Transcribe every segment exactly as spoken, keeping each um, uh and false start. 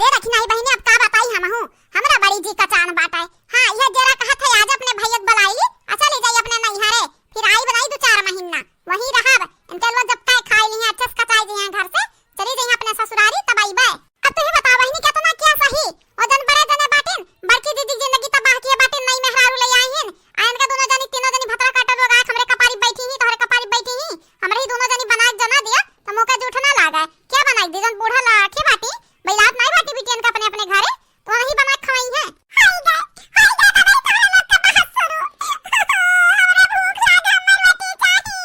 ए दखिनाही बहिनी, अब का बताई हमहू, हमरा बड़ी जी कचान बाटे। हाँ, यह जेरा कहत है आज अपने भैया के बुलाई ली, आ चली जाई अपने नैहरे, फिर आई बनाई दो चार महीना, वहीं रहब। इनके लोग जब तय खाई ली हैं, अच्छे से कचाई जी हैं घर से, चली जाई अपने ससुरारी, तब आईबे। अब तू ही बता बहिनी, केतना क्या सही, ओ जन बड़े जने बाटिन, बड़की दीदी जिंदगी तबाह किए बाटिन, नई मेहरारू ले आई हिन, आ इनका दोनों जनी, तीनों जनी भतरा काटा लोग आके हमरे कपारी बैठी ही, तोहरे कपारी बैठी ही, हमरे ही दोनों जनी बना के जना दिया, तो मौका जूठ ना लागे। क्या बनाई दी, जन बूढ़ा लाठी बाटी, बैलात नाई बाटी बिटियन का अपने अपने घरे, तो वही बना के खवाई है। हाय गे, हाय गे, दवाई तोहरे लोग का बहस सुनो। हमरे भूख लाग, हमर रोटी चाही।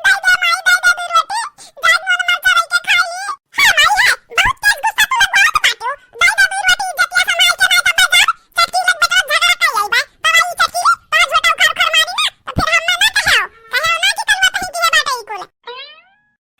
दे दे माई, दे दे दू रोटी। जान मन मर जावे के खाई। हाँ माई है, बहुत तेज गुस्सा तू लोग बहुत बाटू। दे दे दू रोटी, इज्जतिया संभाल के ना तब जा। चटकी लग बेटा झगड़ा कर आई बा। दवाई चटकी, पाँच बेटा उखाड़ उखाड़ मारी ना, तो फिर हम ना कहो। कहो ना कि कलवा कहीं दिए बाटे ई कुल।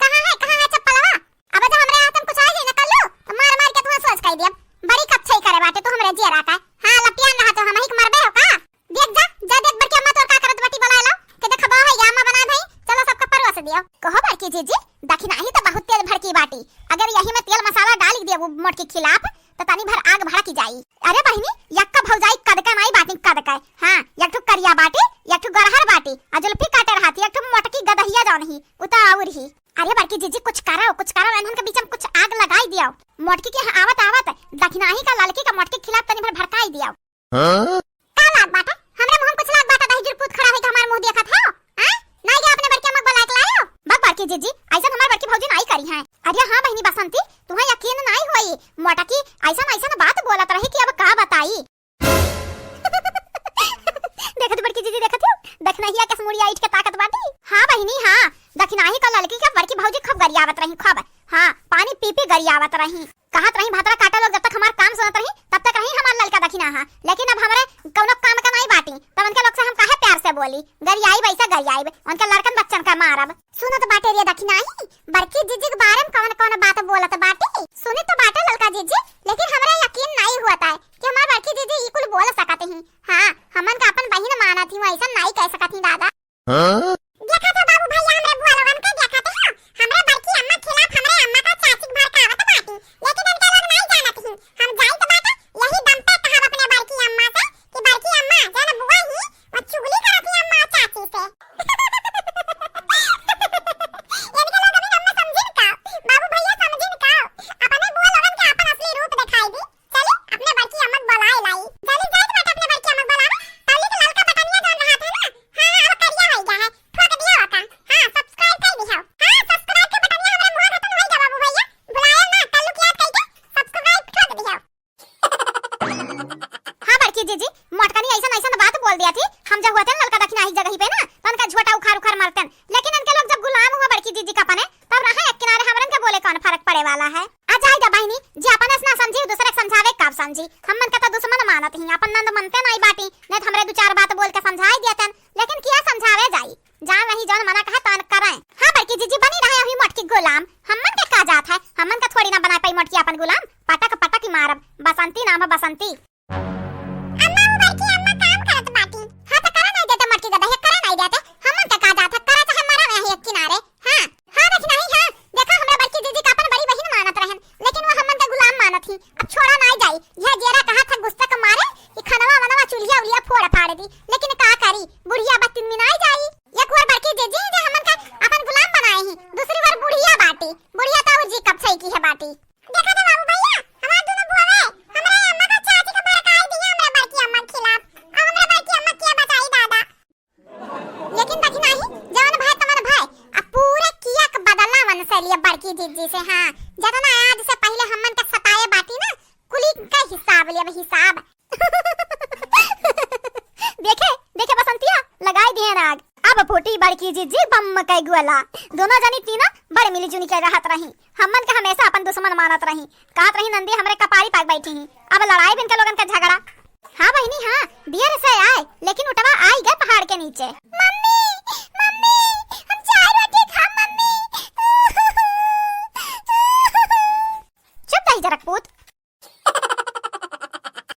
कहाँ है, कहाँ है चप्पलवा? अब जब हमरे हाथ में कुछ आ जाई ना कल्लू, तो मार मार के तुहां सोच कई दियब। बड़ी कच्छई करे बाटे तू हमरे जियरा का। हाँ, लपियान रहा तो हम ही के मरबे हो का? देख जा, जा देख बड़की अम्मा तोर का करत बाटी, बुलाए लाओ। के देखबा है या अम्मा बना भाई, चलो सबका परोस दियो। कहो बड़की जीजी, दखिनाही तो बहुत तेज भड़की बाटी। अगर यही में तेल मसाला डाल दिया वो मोटकी खिलाफ, तो तनी भर आग भड़क जाई। अरे बहिनी, यक्का भौजाई कद का नाई बाटी, कद का। हाँ, एक ठो करिया बाटी, एक ठो गरहर बाटी, आ जुल्फी काटे रहती, एक ठो मोटकी गदहिया जौन ही, उ तो और ही। अरे बड़की जीजी, कुछ करो, कुछ करो, इन्हन के बीच में कुछ आग लगाई दियो। मोटकी के यहाँ आवत आवत दखिनाही का ललकी का मोटकी के खिलाफ तनी भर भड़काई दियो। हाँ? का लाग बाटे? हमरा मुंह में कुछ लाग बाटे, दही जुर पूत खड़ा होई के हमार मुंह देखत हो? हाँ? नाई गया अपने बड़की अम्मा के बुला के लायो? बक बड़की जीजी, ऐसन हमार बड़की भौजी नाई करी हैं। अरे हाँ बहिनी बसंती, तुहां यकीन नाई होई, मोटकी ऐसन ऐसन बात बोलत रही कि अब का बताई। देखत बड़की जीजी, देखत हो? दखिनाहिया कस मुड़िया ईठ के ताकत बाटी। हाँ बहिनी, हाँ, दखिनाही का ललकी के बड़की भौजी खूब गरियावत रही, खूब। हाँ, पानी पी पी गरियावत रही। कहत रही, भतरा काटा लोग जब तक हमार काम सुनत रही, तब तक रही हमार ललका दखिनाहा। लेकिन अब हमरे कौनो काम का नाई बाटी, तब उनके लोग से हम काहे प्यार से बोली? गरियाइब, ऐसा गरियाइब, उनके लड़कन बच्चन का मारब। सुनत बाटे रे दखिनाही, बड़की जीजी के बारे में कौन कौन बात बोलत बाटे? सुनी तो बाटे ललका जीजी, लेकिन हमरा यकीन नाई हुआ था कि हमार बड़की जीजी ई कुल बोल सकत ही। हाँ, हमन का अपन बहिन मानत ही, ऐसा नाई कह सकत ही दादा। हाँ? देखत हो बाबू भैया, हमरे बुआ लोगन के देखत हो, हमरे बड़की अम्मा खिलाफ हमरे अम्मा का चाची के भड़कावत बाटी, लेकिन इनके लोग नाई जानत ही। हम जाइत बाटे, यही दम पे कहब अपने बड़की अम्मा से कि बड़की अम्मा, जौन बुआ ही, वो चुगली करत ही अम्मा चाची से। इनके लोग अभी अम्मा समझिन का, बाबू भैया समझिन का, अपने बुआ लोगन के अपन असली रूप दिखाई दी। चली, अपने बड़की अम्मा के बुलाए लाई। जल्दी जाइत बाटे अपने बड़की अम्मा के बुलावे। तौली के ललका बटनिया जौन रहत है ना, हाँ, हाँ, अब करिया होई गया है। ठोक दिया ओका। हाँ, subscribe कर दिहो। हाँ, subscribe के बटनिया हमरे मुँह खतम होई गया बाबू भैया। भुलाए ना, कल्लू की याद कइके subscribe ठोक दिहो। हाँ बड़की जीजी, मोटकनी ऐसन ऐसन बात बोल दिया थी। हम जब हुआ थे ललका दखिनाही जगही पे ना, तो उनका झोटा उखाड़ उखाड़ मारते हैं। लेकिन इनके लोग जब गुलाम हुआ बड़की जीजी का अपने, तब रहा एक किनारे, हमरन के बोले कौन फर्क पड़े वाला है? आ जाए दा बहिनी, जे अपने से ना समझी, दूसरे के समझावे कब समझी? हमन के तो दुश्मन मानत ही, अपन नंद मनते नाई बाटी, नहीं तो हमरे दो चार बात बोल के समझाई देतन, लेकिन किया समझावे जाई? जान रही जौन मना कहे तौन करें। हाँ बड़की जीजी बनी रहे अभी मोटकी गुलाम, हमन के का जात है, हमन के थोड़ी ना बना पाई मोटकी अपन गुलाम, पटक पटक ही मारब, बसंती नाम है बसंती। अम्मा, वो बड़की अम्मा काम करत बाटी। हाँ, तो करे नाई देते मोटकी गदहिया, करे नाई देते। हमन के का जात है, करे चाहे मरा में एक किनारे। हाँ, हाँ, देख नहीं, हाँ, देखा हमरा बड़की दीदी का अपन बड़ी बहिन मानत रहन, लेकिन वो हमन के गुलाम मानत ही। अब छोड़ा नाई जाई। यह जेरा कहा था गुस्सा के मारे कि खनवा वनवा चुलिया उलिया फोड़ फाड़ दी, लेकिन का करी, बुढ़िया बत्तीन में नाई जाई। एक बार बड़की दीदी जे हमन का अपन गुलाम बनाए ही, दूसरी बार बुढ़िया बाटी, बुढ़िया तो जी कब सही की है बाटी। देखा तो बाबू भैया, हमार दोनों बुआवे, हमरा अम्मा का चाची का भड़काई दिया हमरा बड़की अम्मा के खिलाफ। अब हमरा बड़की अम्मा क्या बताई दादा। लेकिन देखी नाही, जवन भय तवन भय, अब पूरे किया के बदला वन से लिए बड़की जीजी से, हाँ, जतना आज से पहले हमन के सताए बाटी ना, कुली का हिसाब लिए, अब हिसाब। देखे, देखे बसंतिया, लगाई दिए आग। अब फूटी बड़की जीजी बम के गोला। दोनों जनी तीनों बड़ मिली जुनी के रहत रही। हमन के हमेशा अपन दुश्मन मानत रही। कहत रही नंदी हमरे कपारी पाक बैठी ही। अब लड़ाई बिन के लोगन के झगड़ा। हाँ बहिनी हाँ, दियर से आए, लेकिन उटवा आई गए पहाड़ के नीचे। मम्मी, मम्मी, हम चाय रोटी खाब मम्मी। चुप रही जरक पूत,